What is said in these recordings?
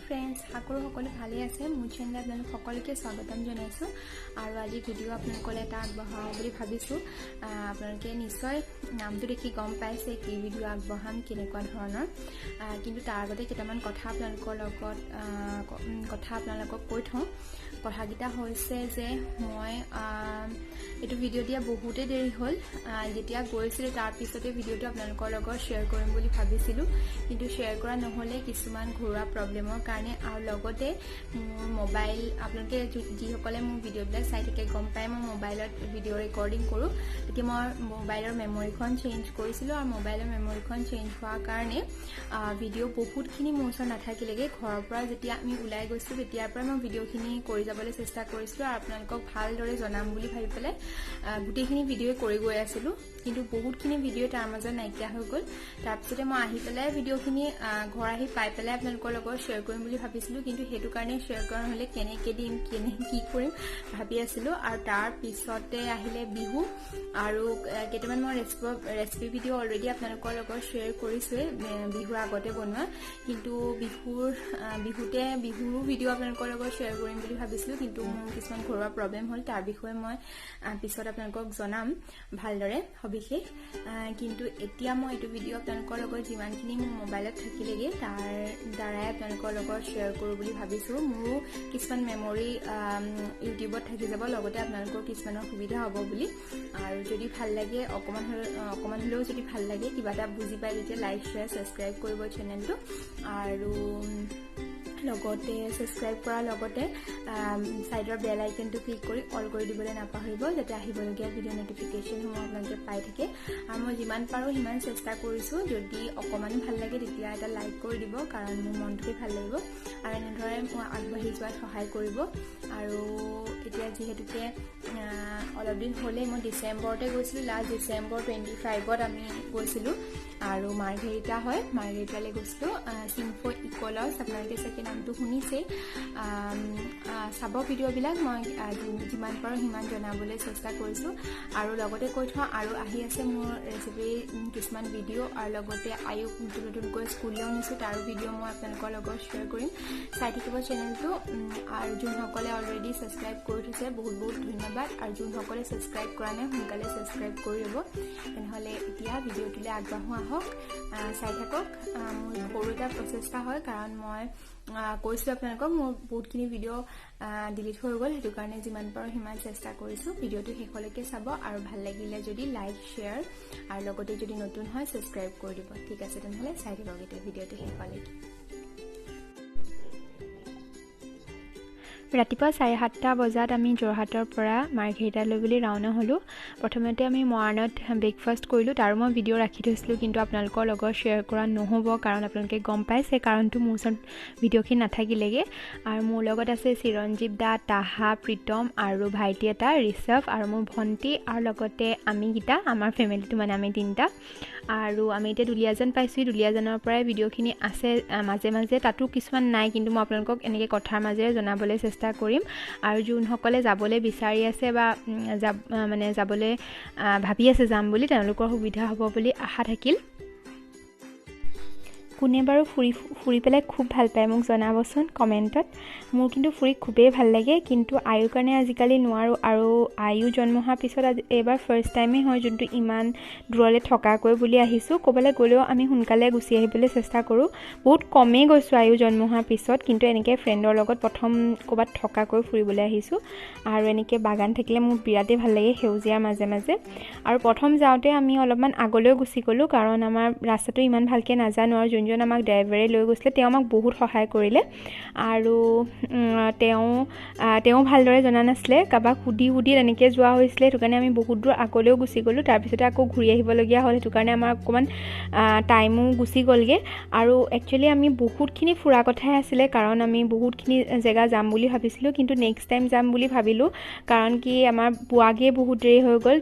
Friends, আশা কৰোঁ সকলো ভালেই আছে। মোৰ চেনেলত আপোনালোক সকলোকে স্বাগতম জনাইছোঁ আৰু আজি ভিডিঅ' আপোনালোকলৈ এটা আগবঢ়াওঁ বুলি ভাবিছোঁ। আপোনালোকে নিশ্চয় নামটো দেখি গম পাইছে কি ভিডিঅ' আগবঢ়াম, কেনেকুৱা ধৰণৰ। কিন্তু তাৰ আগতে কেইটামান কথা আপোনালোকৰ লগত কথা আপোনালোকক কৈ থওঁ। কথাকেইটা হৈছে যে মই এইটো ভিডিঅ' দিয়া বহুতেই দেৰি হ'ল। যেতিয়া গৈছিলোঁ তাৰপিছতে ভিডিঅ'টো আপোনালোকৰ লগত শ্বেয়াৰ কৰিম বুলি ভাবিছিলোঁ, কিন্তু শ্বেয়াৰ কৰা নহ'লে কিছুমান ঘৰুৱা প্ৰব্লেমৰ কাৰণে। আৰু লগতে মোৰ মোবাইল, আপোনালোকে যিসকলে মোৰ ভিডিঅ'বিলাক চাই থাকে গম পায় মই মোবাইলত ভিডিঅ' ৰেকৰ্ডিং কৰোঁ। তেতিয়া মই মোবাইলৰ মেমৰিখন চেঞ্জ কৰিছিলোঁ আৰু মোবাইলৰ মেমৰিখন চেঞ্জ হোৱাৰ কাৰণে ভিডিঅ' বহুতখিনি মোৰ ওচৰত নাথাকিলেগৈ। ঘৰৰ পৰা যেতিয়া আমি ওলাই গৈছিলোঁ তেতিয়াৰ পৰাই মই ভিডিঅ'খিনি কৰি যাবলৈ চেষ্টা কৰিছিলোঁ আৰু আপোনালোকক ভালদৰে জনাম বুলি ভাবি পেলাই গোটেইখিনি ভিডিঅ' কৰি গৈ আছিলোঁ, কিন্তু বহুতখিনি ভিডিঅ' তাৰ মাজত নাইকিয়া হৈ গ'ল। তাৰপিছতে মই আহি পেলাই ভিডিঅ'খিনি ঘৰ আহি পাই পেলাই আপোনালোকৰ লগত শ্বেয়াৰ কৰিম বুলি ভাবিছিলোঁ, কিন্তু সেইটো কাৰণে শ্বেয়াৰ কৰা নহ'লে কেনেকৈ দিম, কেনে কি কৰিম ভাবি আছিলোঁ। আৰু তাৰ পিছতে আহিলে বিহু আৰু কেইটামান মই ৰেচিপি ভিডিঅ' অলৰেডি আপোনালোকৰ লগত শ্বেয়াৰ কৰিছোঁৱেই বিহুৰ আগতে বনোৱা, কিন্তু বিহুতে বিহুৰো ভিডিঅ' আপোনালোকৰ লগত শ্বেয়াৰ কৰিম বুলি ভাবিছিলোঁ, কিন্তু মোৰ কিছুমান ঘৰুৱা প্ৰব্লেম হ'ল, তাৰ বিষয়ে মই পিছত আপোনালোকক জনাম ভালদৰে সবিশেষ। কিন্তু এতিয়া মই এইটো ভিডিঅ' আপোনালোকৰ লগত যিমানখিনি মোৰ মোবাইলত থাকিলেগৈ তাৰ দ্বাৰাই আপোনালোকৰ লগত শ্বেয়াৰ কৰোঁ বুলি ভাবিছোঁ। মোৰো কিছুমান মেমৰি ইউটিউবত থাকি যাব, লগতে আপোনালোকৰ কিছুমানৰ সুবিধা হ'ব বুলি। আৰু যদি ভাল লাগে, অকণমান হ'লেও যদি ভাল লাগে, কিবা এটা বুজি পায় তেতিয়া লাইক, শ্বেয়াৰ, ছাবস্ক্ৰাইব কৰিব চেনেলটো। আৰু লগতে ছাবস্ক্ৰাইব কৰাৰ লগতে ছাইডৰ বেল আইকনটো ক্লিক কৰি অল কৰি দিবলৈ নাপাহৰিব, যাতে আহিবলগীয়া ভিডিঅ' নটিফিকেশ্যনসমূহ আপোনালোকে পাই থাকে। আৰু মই যিমান পাৰোঁ সিমান চেষ্টা কৰিছোঁ। যদি অকণমানো ভাল লাগে তেতিয়া এটা লাইক কৰি দিব, কাৰণ মোৰ মনটোকে ভাল লাগিব আৰু এনেদৰে মই আগবাঢ়ি যোৱাত সহায় কৰিব। আৰু এতিয়া যিহেতুকে অলপ দিন হ'লেই, মই ডিচেম্বৰতে গৈছিলোঁ, লাষ্ট ডিচেম্বৰ 25ত আমি গৈছিলোঁ আৰু মাৰ্ঘেৰিটা হয়, মাৰ্ঘেৰিটালৈ গৈছিলোঁ। চিংফো ইক'লজ, আপোনালোকে চাগে নামটো শুনিছেই। চাব ভিডিঅ'বিলাক, মই যিমান পাৰোঁ সিমান জনাবলৈ চেষ্টা কৰিছোঁ। আৰু লগতে কৈ থওঁ, আৰু আহি আছে মোৰ ৰেচিপি কিছুমান ভিডিঅ' আৰু লগতে আয়ুক নতুন নতুনকৈ স্কুললৈও নিছোঁ, তাৰো ভিডিঅ' মই আপোনালোকৰ লগত শ্বেয়াৰ কৰিম। চাই থাকিব চেনেলটো। আৰু যোনসকলে অলৰেডি ছাবস্ক্ৰাইব কৰি থৈছে বহুত বহুত ধন্যবাদ, আৰু যোনসকলে ছাবস্ক্ৰাইব কৰা নাই সোনকালে ছাবস্ক্ৰাইব কৰি ল'ব। তেনেহ'লে এতিয়া ভিডিঅ'টোলৈ আগবাঢ়ো আহক, চাই থাকক। মোৰ সৰু এটা প্ৰচেষ্টা হয়, কাৰণ মই কৈছোঁ আপোনালোকক মোৰ বহুতখিনি ভিডিঅ' ডিলিট হৈ গ'ল, সেইটো কাৰণে যিমান পাৰোঁ সিমান চেষ্টা কৰিছোঁ। ভিডিঅ'টো শেষলৈকে চাব আৰু ভাল লাগিলে যদি লাইক, শ্বেয়াৰ আৰু লগতে যদি নতুন হয় ছাবস্ক্ৰাইব কৰি দিব। ঠিক আছে, তেনেহ'লে চাই থাকক এতিয়া ভিডিঅ'টো শেষলৈকে। ৰাতিপুৱা 7:30 বজাত আমি যোৰহাটৰ পৰা মাৰ্ঘেৰিটালৈ বুলি ৰাওনা হ'লোঁ। প্ৰথমতে আমি মৰাণত ব্ৰেকফাষ্ট কৰিলোঁ, তাৰো মই ভিডিঅ' ৰাখি থৈছিলোঁ, কিন্তু আপোনালোকৰ লগত শ্বেয়াৰ কৰা নহ'ব, কাৰণ আপোনালোকে গম পাইছে কাৰণটো মোৰ ওচৰত ভিডিঅ'খিনি নাথাকিলেগৈ। আৰু মোৰ লগত আছে চিৰঞ্জীৱ দা, তাহা, প্ৰীতম আৰু ভাইটি এটা ঋষভ আৰু মোৰ ভণ্টি আৰু লগতে আমিকেইটা, আমাৰ ফেমিলিটো মানে আমি তিনিটা। আৰু আমি এতিয়া দুলীয়াজান পাইছোঁ, দুলীয়াজানৰ পৰাই ভিডিঅ'খিনি আছে মাজে মাজে, তাতো কিছুমান নাই, কিন্তু মই আপোনালোকক এনেকৈ কথাৰ মাজেৰে জনাবলৈ চেষ্টা কৰিম। আৰু যোনসকলে যাবলৈ বিচাৰি আছে বা মানে যাবলৈ ভাবি আছে যাম বুলি, তেওঁলোকৰ সুবিধা হ'ব বুলি আশা থাকিল। কোনে বাৰু ফুৰি ফুৰি পেলাই খুব ভাল পায় মোক জনাবচোন কমেণ্টত। মোৰ কিন্তু ফুৰি খুবেই ভাল লাগে, কিন্তু আয়ুৰ কাৰণে আজিকালি নোৱাৰোঁ। আৰু আয়ু জন্ম হোৱাৰ পিছত আজি এইবাৰ ফাৰ্ষ্ট টাইমেই হয় যোনটো ইমান দূৰলৈ থকাকৈ বুলি আহিছোঁ। ক'ৰবালৈ গ'লেও আমি সোনকালে গুচি আহিবলৈ চেষ্টা কৰোঁ। বহুত কমেই গৈছোঁ আয়ু জন্ম হোৱাৰ পিছত, কিন্তু এনেকৈ ফ্ৰেণ্ডৰ লগত প্ৰথম ক'ৰবাত থকাকৈ ফুৰিবলৈ আহিছোঁ। আৰু এনেকৈ বাগান থাকিলে মোৰ বিৰাটেই ভাল লাগে, সেউজীয়াৰ মাজে মাজে। আৰু প্ৰথম যাওঁতে আমি অলপমান আগলৈও গুচি গ'লোঁ, কাৰণ আমাৰ ৰাস্তাটো ইমান ভালকৈ নাজানো আৰু যোনজন আমাক ড্ৰাইভাৰে লৈ গৈছিলে তেওঁ আমাক বহুত সহায় কৰিলে। আৰু তেওঁ ভালদৰে জনা নাছিলে, কাৰোবাক সুধি সুধি তেনেকৈ যোৱা হৈছিলে, সেইটো কাৰণে আমি বহুত দূৰ আগলৈও গুচি গ'লোঁ। তাৰপিছতে আকৌ ঘূৰি আহিবলগীয়া হ'ল, সেইটো কাৰণে আমাৰ অকণমান টাইমো গুচি গ'লগৈ। আৰু একচুৱেলি আমি বহুতখিনি ফুৰা কথাই আছিলে, কাৰণ আমি বহুতখিনি জেগা যাম বুলি ভাবিছিলোঁ, কিন্তু নেক্সট টাইম যাম বুলি ভাবিলোঁ, কাৰণ কি আমাৰ পোৱাগৈ বহুত দেৰি হৈ গ'ল।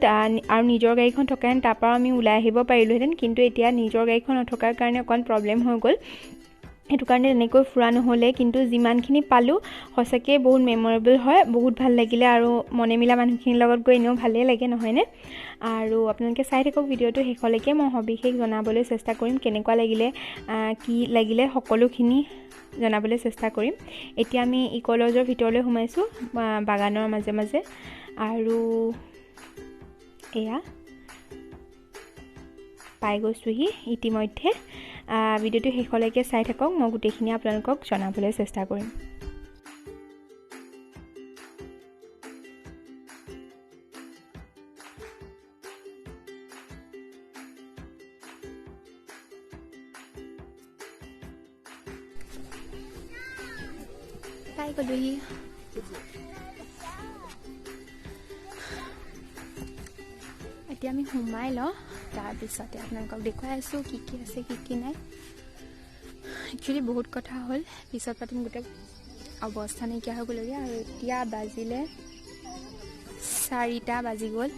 আৰু নিজৰ গাড়ীখন থকাহেঁতেন তাৰপৰা আমি ওলাই আহিব পাৰিলোহেঁতেন, কিন্তু এতিয়া নিজৰ গাড়ীখন নথকাৰ কাৰণে অকণমান প্ৰব্লেম হৈ গ'ল, সেইটো কাৰণে তেনেকৈ ফুৰা নহ'লে। কিন্তু যিমানখিনি পালোঁ সঁচাকৈয়ে বহুত মেমৰেবল হয়, বহুত ভাল লাগিলে। আৰু মনে মিলা মানুহখিনিৰ লগত গৈ এনেও ভালেই লাগে, নহয়নে? আৰু আপোনালোকে চাই থাকক ভিডিঅ'টো শেষলৈকে, মই সবিশেষ জনাবলৈ চেষ্টা কৰিম, কেনেকুৱা লাগিলে কি লাগিলে সকলোখিনি জনাবলৈ চেষ্টা কৰিম। এতিয়া আমি ইক'লজৰ ভিতৰলৈ সোমাইছোঁ, বাগানৰ মাজে মাজে। আৰু এয়া পাই গৈছোঁহি ইতিমধ্যে। ভিডিঅ'টো শেষলৈকে চাই থাকক, মই গোটেইখিনি আপোনালোকক জনাবলৈ চেষ্টা কৰিম। পাই গ'লোহি। এতিয়া আমি সোমাই লওঁ, তাৰপিছতে আপোনালোকক দেখুৱাই আছোঁ কি কি আছে কি কি নাই। একচুৱেলি বহুত কথা হ'ল, পিছত পাতিম। গোটেই অৱস্থা নাইকিয়া হৈ গ'লগৈ। আৰু এতিয়া বাজিলে 4টা বাজি গ'ল।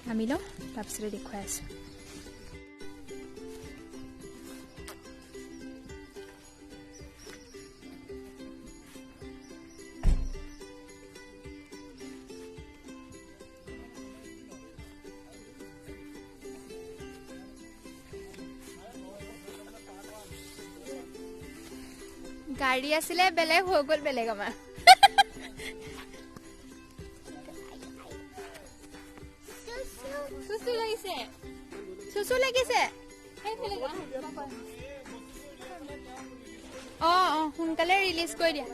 নামি লওঁ, তাৰপিছতে দেখুৱাই আছোঁ। গাড়ী আছিলে বেলেগ হৈ গ'ল, বেলেগ আমাৰ। চুচু লাগিছে, চুচু লাগিছে। অঁ অঁ, সোনকালে ৰিলিজ কৰি দিয়া।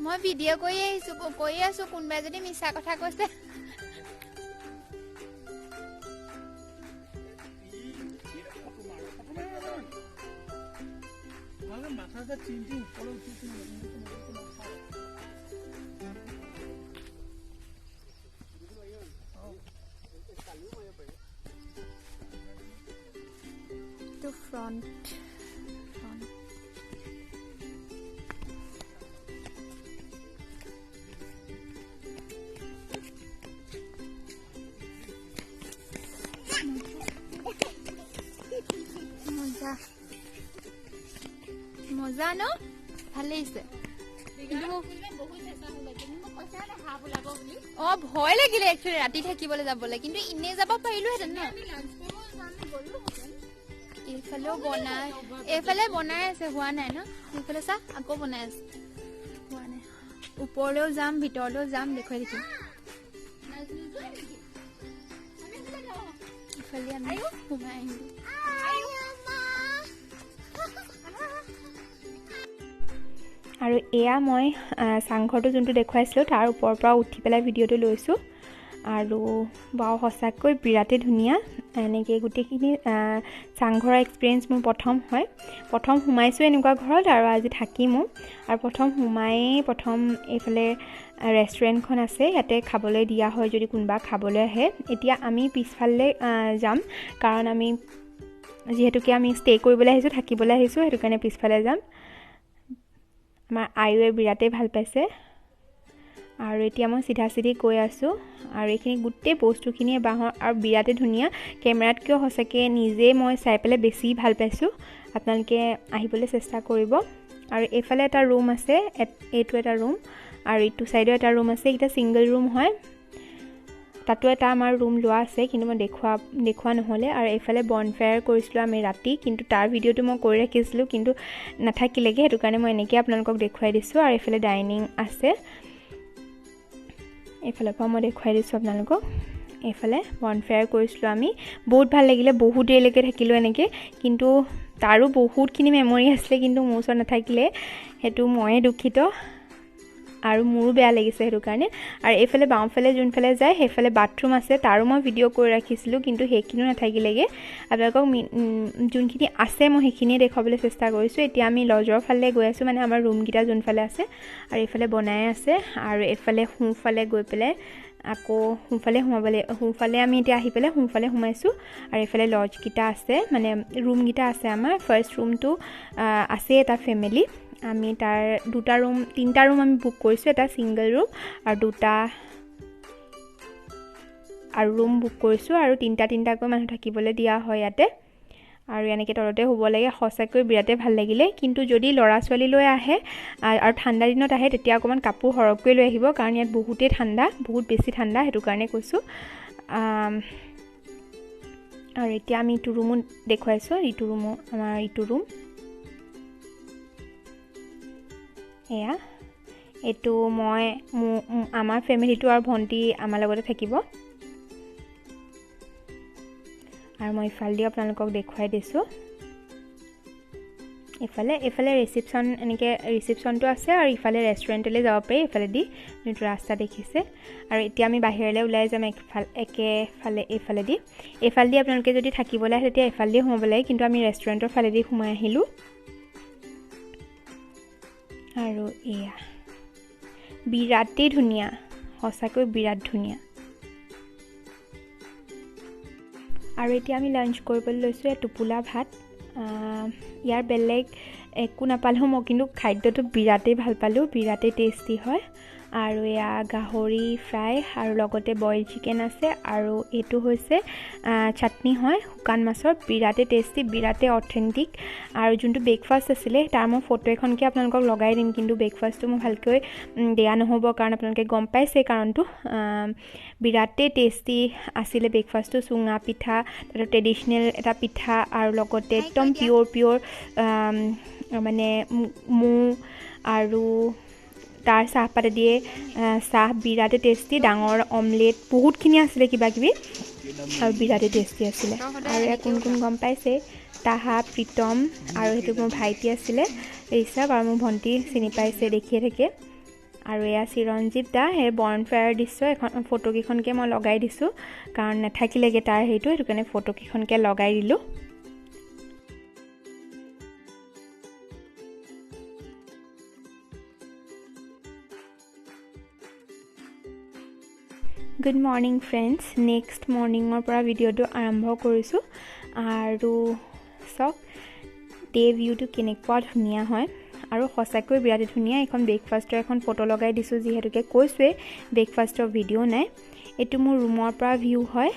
মই ভিডিঅ' কৰি আহিছোঁ, কৰি আছোঁ। কোনোবাই যদি মিছা কথা কৈছে, ফ্ৰণ্ট ফ্ৰণ্ট মজা মজা ন, ভাল লাগিছে। অ, ভয় লাগিলে একচুৱেলি ৰাতি থাকিবলৈ যাবলৈ, কিন্তু এনেই যাব পাৰিলোহেঁতেন ন। এইফালেও বনাই, এইফালে বনাই আছে, হোৱা নাই ন। এইফালে চা, আকৌ বনাই আছে, হোৱা নাই। ওপৰলৈও যাম, ভিতৰলৈও যাম, দেখুৱাই থাকিম। ইফালে আমি সোমাই আহিলোঁ। আৰু এয়া মই চাংঘৰটো যোনটো দেখুৱাইছিলোঁ তাৰ ওপৰৰ পৰা উঠি পেলাই ভিডিঅ'টো লৈছোঁ। আৰু বাৰু সঁচাকৈ বিৰাটেই ধুনীয়া। এনেকৈ গোটেইখিনি চাংঘৰৰ এক্সপিৰিয়েঞ্চ মোৰ প্ৰথম হয়। প্ৰথম সোমাইছোঁ এনেকুৱা ঘৰত আৰু আজি থাকিমো। আৰু প্ৰথম সোমায়েই প্ৰথম এইফালে ৰেষ্টুৰেণ্টখন আছে, ইয়াতে খাবলৈ দিয়া হয় যদি কোনোবা খাবলৈ আহে। এতিয়া আমি পিছফালে যাম, কাৰণ আমি যিহেতুকে আমি ষ্টে' কৰিবলৈ আহিছোঁ, থাকিবলৈ আহিছোঁ, সেইটো কাৰণে পিছফালে যাম। আমাৰ আয়ুৱে বিৰাটেই ভাল পাইছে। আৰু এতিয়া মই চিধা চিধি গৈ আছোঁ। আৰু এইখিনি গোটেই বস্তুখিনিয়ে বাঁহৰ আৰু বিৰাটেই ধুনীয়া। কেমেৰাতকৈও সঁচাকৈ নিজে মই চাই পেলাই বেছি ভাল পাইছোঁ। আপোনালোকে আহিবলৈ চেষ্টা কৰিব। আৰু এইফালে এটা ৰুম আছে, এইটো এটা ৰুম, আৰু ইটো ছাইডেও এটা ৰুম আছে। এইকেইটা ছিংগল ৰুম হয়। তাতো এটা আমাৰ ৰুম লোৱা আছে, কিন্তু মই দেখুওৱা নহ'লে। আৰু এইফালে বনফায়াৰ কৰিছিলোঁ আমি ৰাতি, কিন্তু তাৰ ভিডিঅ'টো মই কৰি ৰাখিছিলোঁ, কিন্তু নাথাকিলেগৈ, সেইটো কাৰণে মই এনেকৈ আপোনালোকক দেখুৱাই দিছোঁ। আৰু এইফালে ডাইনিং আছে, এইফালৰ পৰা মই দেখুৱাই দিছোঁ আপোনালোকক। এইফালে বনফায়াৰ কৰিছিলোঁ আমি, বহুত ভাল লাগিলে। বহুত দেৰিলৈকে থাকিলোঁ এনেকৈ, কিন্তু তাৰো বহুতখিনি মেমৰি আছিলে, কিন্তু মোৰ ওচৰত নাথাকিলে, সেইটো ময়ে দুখিত আৰু মোৰো বেয়া লাগিছে সেইটো কাৰণে। আৰু এইফালে বাওঁফালে যোনফালে যায় সেইফালে বাথৰুম আছে, তাৰো মই ভিডিঅ' কৰি ৰাখিছিলোঁ, কিন্তু সেইখিনিও নাথাকিলেগৈ। আপোনালোকক যোনখিনি আছে মই সেইখিনিয়ে দেখুৱাবলৈ চেষ্টা কৰিছোঁ। এতিয়া আমি লজৰ ফালে গৈ আছোঁ, মানে আমাৰ ৰুমকেইটা যোনফালে আছে। আৰু এইফালে বনাই আছে, আৰু এইফালে সোঁফালে গৈ পেলাই আকৌ সোঁফালে সোমাবলৈ, সোঁফালে আমি এতিয়া আহি পেলাই সোঁফালে সোমাইছোঁ। আৰু এইফালে লজকেইটা আছে, মানে ৰুমকেইটা আছে। আমাৰ ফাৰ্ষ্ট ৰুমটো আছে এটা ফেমিলি, আমি তাৰ দুটা ৰুম, তিনিটা ৰুম আমি বুক কৰিছোঁ, এটা ছিংগল ৰুম আৰু দুটা আৰু ৰুম বুক কৰিছোঁ। আৰু তিনিটা তিনিটাকৈ মানুহ থাকিবলৈ দিয়া হয় ইয়াতে। আৰু এনেকৈ তলতে শুব লাগে। সঁচাকৈ বিৰাটেই ভাল লাগিলে। কিন্তু যদি ল'ৰা ছোৱালী লৈ আহে আৰু ঠাণ্ডা দিনত আহে, তেতিয়া অকণমান কাপোৰ সৰহকৈ লৈ আহিব, কাৰণ ইয়াত বহুতেই ঠাণ্ডা, বহুত বেছি ঠাণ্ডা, সেইটো কাৰণে কৈছোঁ। আৰু এতিয়া আমি ইটো ৰুমো দেখুৱাইছোঁ, ইটো ৰুমো আমাৰ ইটো ৰুম এয়া। এইটো মই আমাৰ ফেমিলিটো আৰু ভণ্টি আমাৰ লগতে থাকিব। আৰু মই ইফালেদিও আপোনালোকক দেখুৱাই দিছোঁ। ইফালে এইফালে ৰিচিপশ্যন, এনেকৈ ৰিচিপশ্যনটো আছে, আৰু ইফালে ৰেষ্টুৰেণ্টলৈ যাব পাৰি এইফালেদি যোনটো ৰাস্তা দেখিছে। আৰু এতিয়া আমি বাহিৰলৈ ওলাই যাম একেফালে এইফালেদি। এইফালেদি আপোনালোকে যদি থাকিবলৈ আহে তেতিয়া এইফালেদি সোমাব লাগে, কিন্তু আমি ৰেষ্টুৰেণ্টৰ ফালেদি সোমাই আহিলোঁ। আৰু এয়া বিৰাটেই ধুনীয়া, সঁচাকৈ বিৰাট ধুনীয়া। আৰু এতিয়া আমি লাঞ্চ কৰিবলৈ লৈছোঁ, এয়া টোপোলা ভাত। ইয়াৰ বেলেগ একো নাপালেও মই কিন্তু খাদ্যটো বিৰাটেই ভাল পালোঁ, বিৰাটেই টেষ্টি হয়। আৰু এয়া গাহৰি ফ্ৰাই আৰু লগতে বইল চিকেন আছে। আৰু এইটো হৈছে চাটনি হয় শুকান মাছৰ, বিৰাটেই টেষ্টি, বিৰাটেই অথেণ্টিক। আৰু যোনটো ব্ৰেকফাষ্ট আছিলে তাৰ মই ফটো এখনকে আপোনালোকক লগাই দিম, কিন্তু ব্ৰেকফাষ্টটো মই ভালকৈ দিয়া নহ'ব, কাৰণ আপোনালোকে গম পাইছে কাৰণটো। বিৰাটেই টেষ্টি আছিলে ব্ৰেকফাষ্টটো, চুঙা পিঠা, তাতে ট্ৰেডিশ্যনেল এটা পিঠা, আৰু লগতে একদম পিয়'ৰ পিয়'ৰ মানে মৌ আৰু তাৰ চাহপাত দিয়ে চাহ, বিৰাটেই টেষ্টি। ডাঙৰ অমলেট বহুতখিনি আছিলে কিবা কিবি, আৰু বিৰাটেই টেষ্টি আছিলে। আৰু এয়া কোন কোন গম পাইছে, তাহা, প্ৰীতম, আৰু সেইটো মোৰ ভাইটি আছিলে ঋষভ, আৰু মোৰ ভণ্টি চিনি পাইছে, দেখিয়ে থাকে। আৰু এয়া চিৰঞ্জীৱ দা, সেই বনফায়াৰ দৃশ্য এখন ফটোকেইখনকে মই লগাই দিছোঁ, কাৰণ নাথাকিলেগৈ তাৰ সেইটো কাৰণে ফটোকেইখনকে লগাই দিলোঁ। গুড মৰ্ণিং ফ্ৰেণ্ডছ, নেক্সট মৰ্ণিঙৰ পৰা ভিডিঅ'টো আৰম্ভ কৰিছোঁ। আৰু চাওক ডে ভিউটো কেনেকুৱা ধুনীয়া হয়, আৰু সঁচাকৈ বিৰাটেই ধুনীয়া। এইখন ব্ৰেকফাষ্টৰ এখন ফটো লগাই দিছোঁ, যিহেতুকে কৈছোঁৱেই ব্ৰেকফাষ্টৰ ভিডিঅ' নাই। এইটো মোৰ ৰুমৰ পৰা ভিউ হয়,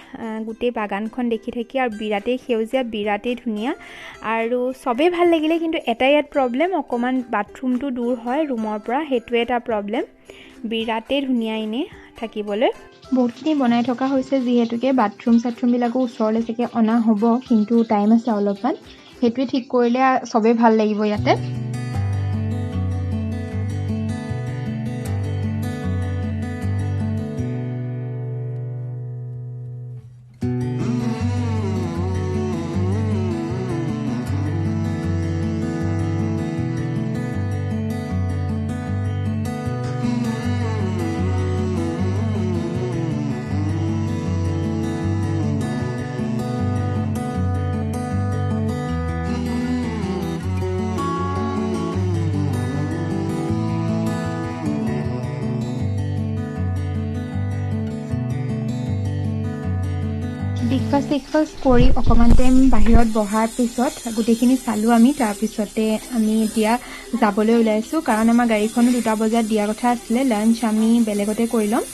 গোটেই বাগানখন দেখি থাকি, আৰু বিৰাটেই সেউজীয়া, বিৰাটেই ধুনীয়া। আৰু চবেই ভাল লাগিলে, কিন্তু এটা ইয়াত প্ৰব্লেম, অকণমান বাথৰুমটো দূৰ হয় ৰুমৰ পৰা, সেইটোৱে এটা প্ৰব্লেম। বিৰাটেই ধুনীয়া এনেই থাকিবলৈ। বহুতখিনি বনাই থকা হৈছে, যিহেতুকে বাথৰুম চাথৰুমবিলাকো ওচৰলৈ চাগে অনা হ'ব, কিন্তু টাইম আছে অলপমান, সেইটোৱে ঠিক কৰিলে চবেই ভাল লাগিব ইয়াতে। ব্ৰেকফাষ্ট কৰি অকণমান টাইম বাহিৰত বহাৰ পিছত গোটেইখিনি চালোঁ আমি। তাৰপিছতে আমি এতিয়া যাবলৈ ওলাইছোঁ, কাৰণ আমাৰ গাড়ীখনো 2টা বজাত দিয়া কথা আছিলে। লাঞ্চ আমি বেলেগতে কৰি ল'ম,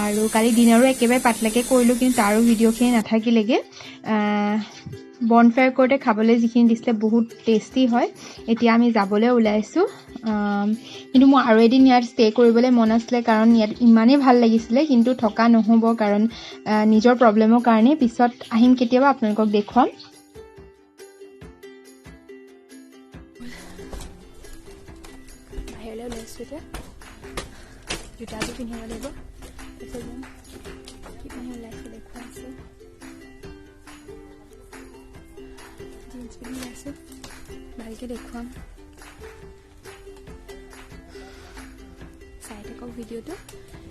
আৰু কালি ডিনাৰো একেবাৰে পাতলাকৈ কৰিলোঁ, কিন্তু তাৰো ভিডিঅ'খিনি নাথাকিলেগৈ। বনফায়াৰ কৰোঁতে খাবলৈ যিখিনি দিছিলে বহুত টেষ্টি হয়। এতিয়া আমি যাবলৈ ওলাইছোঁ, কিন্তু মোৰ আৰু এদিন ইয়াত ষ্টে' কৰিবলৈ মন আছিলে, কাৰণ ইয়াত ইমানেই ভাল লাগিছিলে, কিন্তু থকা নহ'ব, কাৰণ নিজৰ প্ৰব্লেমৰ কাৰণে। পিছত আহিম কেতিয়াবা, আপোনালোকক দেখুৱাম। বাহিৰলৈ ওলাইছোঁ এতিয়া, জোতাযোৰ পিন্ধিব লাগিব, তাৰপিছত যাম। পিন্ধি ওলাইছোঁ, দেখুৱাইছোঁ। জিন্স পিন্ধি ওলাইছোঁ, ভালকৈ দেখুৱাম, চাই থাকক ভিডিঅ'টো।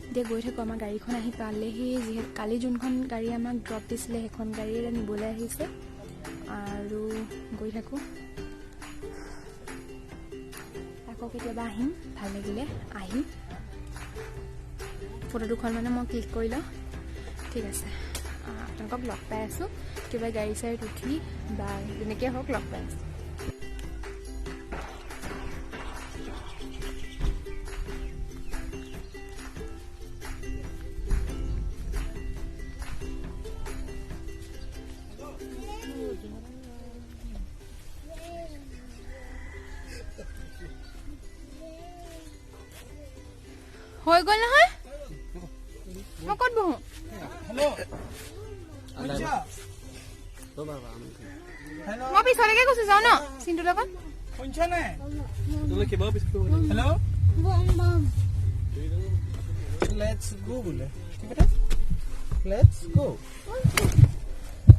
এতিয়া গৈ থাকোঁ। আমাৰ গাড়ীখন আহি পালেহি, যিহেতু কালি যোনখন গাড়ী আমাক ড্ৰপ দিছিলে সেইখন গাড়ীয়ে নিবলৈ আহিছে। আৰু গৈ থাকোঁ, আকৌ কেতিয়াবা আহিম, ভাল লাগিলে আহিম। ফটো দুখন মানে মই ক্লিক কৰি লওঁ। ঠিক আছে, আপোনালোকক লগ পাই আছোঁ কিবা গাড়ী চাড়ীত উঠি বা যেনেকৈ হওক লগ পাই আছোঁ। হৈ গ'ল নহয়? মই ক'ত বহোঁ? মই পিছলৈকে গুচি যাওঁ ন চিন্তুৰ লগত।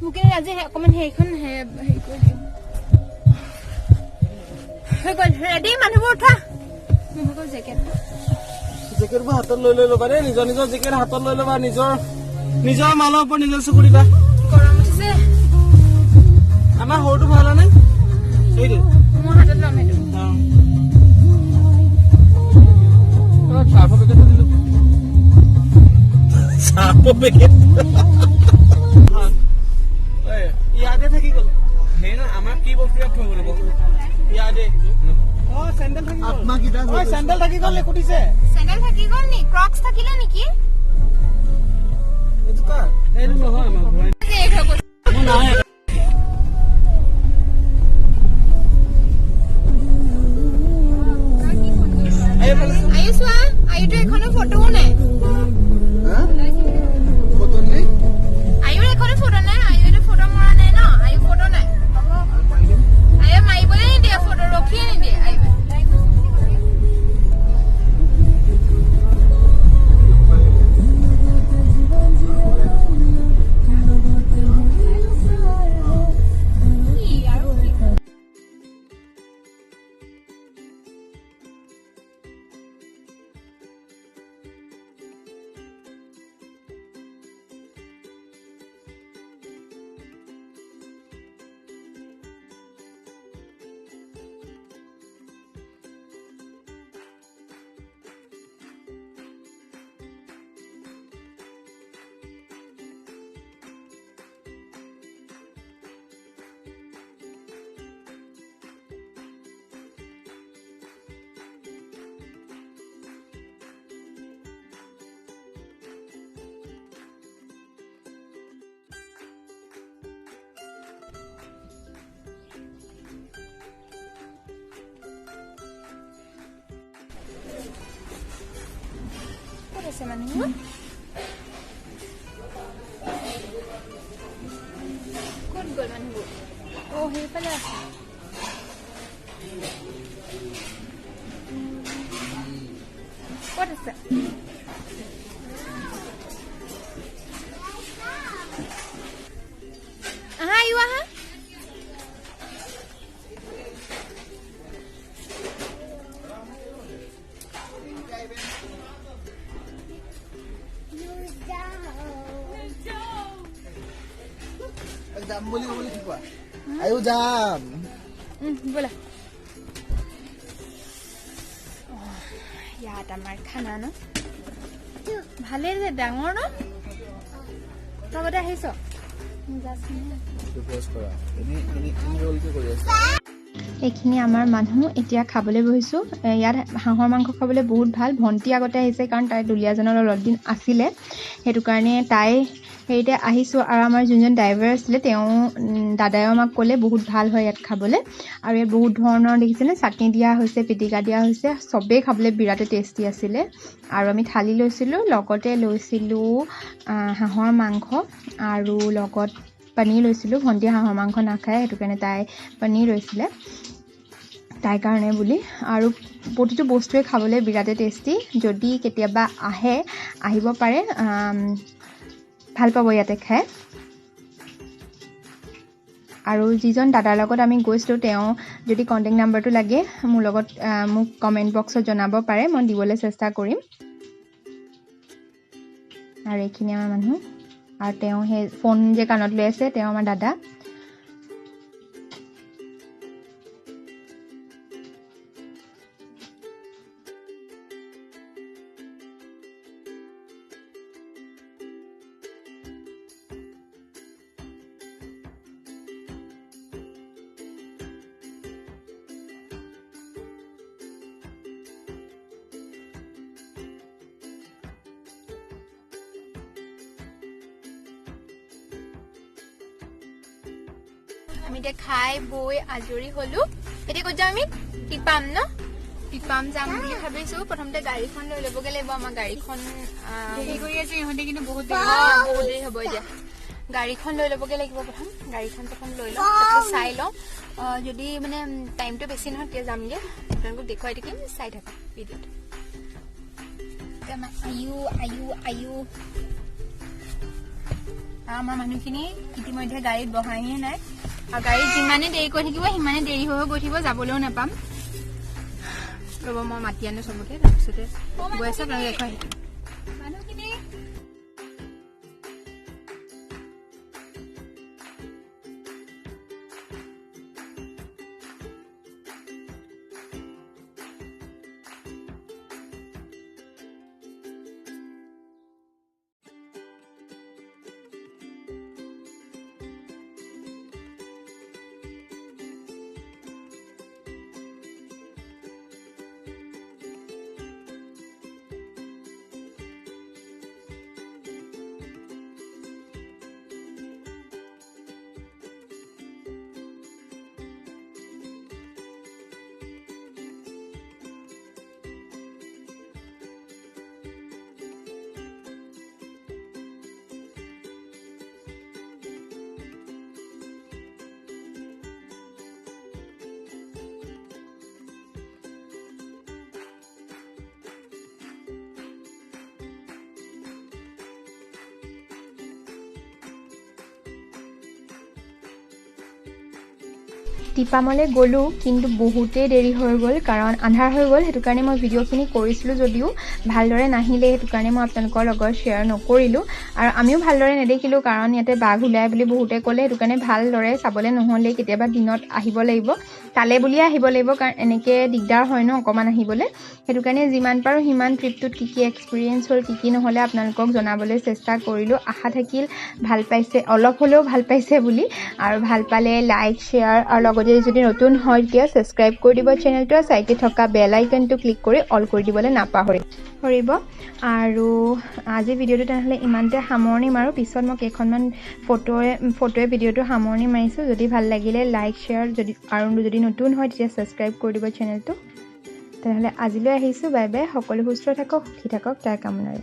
মোক আজি অকণমান হেৰিখন হেৰি কৰি দিওঁ। হৈ গ'ল, ৰেডি? মানুহবোৰ উঠা। মোৰ জেকেটটো জেকেটবোৰ হাতত লৈ লৈ ল'বা দেই, নিজৰ নিজৰ জেকেট হাতত লৈ ল'বা, নিজৰ নিজৰ মালৰ ওপৰত নিজৰ চকু দিবা। গৰম উঠিছে। আমাৰ সৰুটো ভাল নে? সেইটো মোৰ হাতত ল'ম সেইটো। চাৰ্ফৰ পেকেটটো দিলো, চাৰ্ফৰ পেকেট ইয়াতে থাকি গ'ল। সেই নহয়, আমাক কি বস্তু ইয়াত থৈ গ'ল ইয়াতে? চেণ্ডেল থাকি গ'ল, সুধিছে। চেণ্ডেল থাকি গ'ল নি? ক্ৰক্স থাকিলে নেকি? সেইটো নহয়, আমাৰ আয়ু চোৱা, আয়ুটো এখনো ফটোও নাই। আয়ুৰ এখনো ফটো নাই। আয়ুটো ফটো মৰা নাই ন? আয়ু ফটো নাই। আয়ু মাৰিবলৈ নিদিয়ে ফটো, ৰখিয়ে নিদিয়ে আয়ুৱে। ক'ত আছে মানুহবোৰ? ক'ত গ'ল মানুহবোৰ? অ' সেইফালে আছে। ক'ত আছে? আহা আয়ু, আহা। যাম বুলি ক'বলৈ কি কোৱা? আয়ু যাম। ব'লা। ইয়াত আমাৰ খানা ন ভালেই যে, ডাঙৰ ন? তই আগতে আহিছ? এইখিনি আমাৰ মানুহ, এতিয়া খাবলৈ বহিছোঁ। ইয়াত হাঁহৰ মাংস খাবলৈ বহুত ভাল। ভণ্টি আগতে আহিছে, কাৰণ তাই দুলীয়াজানত অলপ দিন আছিলে, সেইটো কাৰণে তাই হেৰিতে আহিছোঁ। আৰু আমাৰ যোনজন ড্ৰাইভাৰ আছিলে তেওঁ দাদায়ো আমাক ক'লে বহুত ভাল হয় ইয়াত খাবলৈ। আৰু ইয়াত বহুত ধৰণৰ দেখিছেনে চাটনি দিয়া হৈছে, পিটিকা দিয়া হৈছে, চবেই খাবলৈ বিৰাটেই টেষ্টি আছিলে। আৰু আমি থালি লৈছিলোঁ, লগতে লৈছিলোঁ হাঁহৰ মাংস আৰু লগত পনীৰ লৈছিলোঁ। ভণ্টিয়ে হাঁহৰ মাংস নাখায়, সেইটো কাৰণে তাই পনীৰ লৈছিলে তাইৰ কাৰণে বুলি। আৰু প্ৰতিটো বস্তুৱে খাবলৈ বিৰাটেই টেষ্টি। যদি কেতিয়াবা আহে, আহিব পাৰে। ভাল পাব ইয়াতে খাই। আৰু যিজন দাদাৰ লগত আমি গৈছিলোঁ, তেওঁ যদি কণ্টেক্ট নাম্বাৰটো লাগে মোৰ লগত মোক কমেণ্ট বক্সত জনাব পাৰে, মই দিবলৈ চেষ্টা কৰিম। আৰু এইখিনি আমাৰ মানুহ, আৰু তেওঁ সেই ফোন যে কাণত লৈ আছে তেওঁ আমাৰ দাদা। আমি এতিয়া খাই বৈ আজৰি হলো। এতিয়া ক'ত যাম আমি? টিপাম ন, টিপাম যাম বুলি ভাবিছো। প্ৰথমতে গাড়ীখন লৈ ল'বগে লাগিব, আমাৰ গাড়ীখন দেৰি কৰি আছে ইহঁতে, কিন্তু বহুত দেৰি হ'ব। এতিয়া গাড়ীখন লৈ ল'বগে লাগিব প্ৰথম, গাড়ীখন প্ৰথম লৈ লওঁ, তাৰপিছত চাই লওঁ। যদি মানে টাইমটো বেছি নহয় তেতিয়া যামগে, আপোনালোকক দেখুৱাই থাকিম, চাই থাকক ভিডিঅ'টো। আয়ু আয়ু আয়ু। আমাৰ মানুহখিনি ইতিমধ্যে গাড়ীত বহাইয়ে নাই, আৰু গাড়ীত যিমানে দেৰি কৰি থাকিব সিমানে দেৰি হৈ গৈ থাকিব, যাবলৈও নাপাম। ৰ'ব মই মাতি আনো চবকে, তাৰপিছতে গৈ আছে আপোনালোকে দেখুৱাই থাকিম। মানুহখিনি টিপামলৈ গ'লোঁ, কিন্তু বহুতেই দেৰি হৈ গ'ল, কাৰণ আন্ধাৰ হৈ গ'ল। সেইটো কাৰণে মই ভিডিঅ'খিনি কৰিছিলোঁ যদিও ভালদৰে নাহিলে, সেইটো কাৰণে মই আপোনালোকৰ লগত শ্বেয়াৰ নকৰিলোঁ। আৰু আমিও ভালদৰে নেদেখিলোঁ, কাৰণ ইয়াতে বাঘ ওলায় বুলি বহুতে ক'লে, সেইটো কাৰণে ভালদৰে চাবলৈ নহ'লে। কেতিয়াবা দিনত আহিব লাগিব, তালে বুলিয়ে আহিব লাগিব, কাৰণ এনেকৈ দিগদাৰ হয় ন অকণমান আহিবলৈ। সেইটো কাৰণে যিমান পাৰোঁ সিমান ট্ৰিপটোত কি কি এক্সপিৰিয়েঞ্চ হ'ল, কি কি নহ'লে আপোনালোকক জনাবলৈ চেষ্টা কৰিলোঁ। আশা থাকিল ভাল পাইছে, অলপ হ'লেও ভাল পাইছে বুলি। আৰু ভাল পালে লাইক, শ্বেয়াৰ, আৰু লগতে যদি নতুন হয় তেতিয়া ছাবস্ক্ৰাইব কৰি দিব চেনেলটো, আৰু চাইডে থকা বেল আইকনটো ক্লিক কৰি অল কৰি দিবলৈ নাপাহৰিব। আৰু আজি ভিডিঅ'টো তেনেহ'লে ইমানতে সামৰণি মাৰোঁ। পিছত মই কেইখনমান ফটোৱে ভিডিঅ'টো সামৰণি মাৰিছোঁ। যদি ভাল লাগিলে লাইক, শ্বেয়াৰ, যদি আৰু যদি নতুন হয় তেতিয়া ছাবস্ক্ৰাইব কৰি দিব চেনেলটো। তেনেহ'লে আজিলৈ আহিছোঁ, বাই বাই। সকলো সুস্থ থাকক, সুখী থাকক তাৰ কামনাৰে।